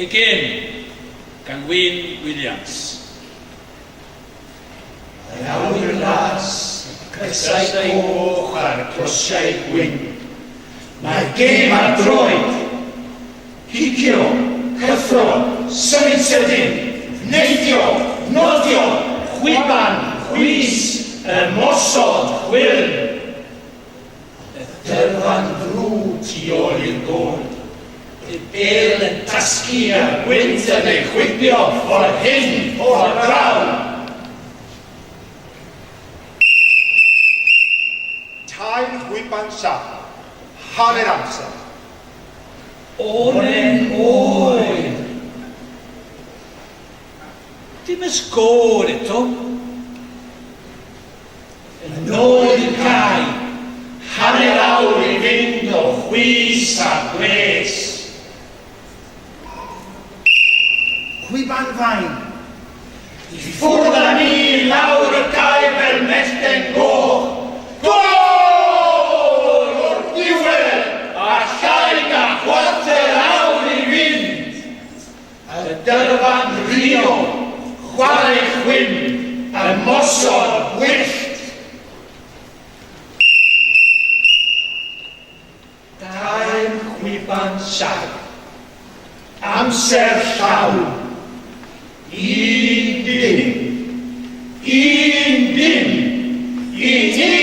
Ei gêm gan Wyn Williams. Yr awyr las, y crysau coch a'r closiau gwyn. Mae'r gêm ar droed. Cicio, cyffro, symud sydyn, neidio, nodio, chwiban, chwys, ymosod, chwyrn. Y dyrfa'n frwd tu ôl i'r gôl. Y bêl yn tasgu a'r gwynt yn ei chwipio ffordd hyn, ffordd draw. Tair chwiban siâp, hanner amser. Oren oer. Dim y sgôr eto. Yn ôl i'r cae, hanner awr i fynd o chwys a gwres. Chwiban fain. I ffwrdd â ni i lawr y cae fel mellten goch. Gôl! O'r diwedd, a llai na chwarter awr i fynd. Y dyrfa'n rio, chwarae chwim, ymosod gwyllt. Tair chwiban siarp. Amser llawn. 1 dim. 1 dim. I ni!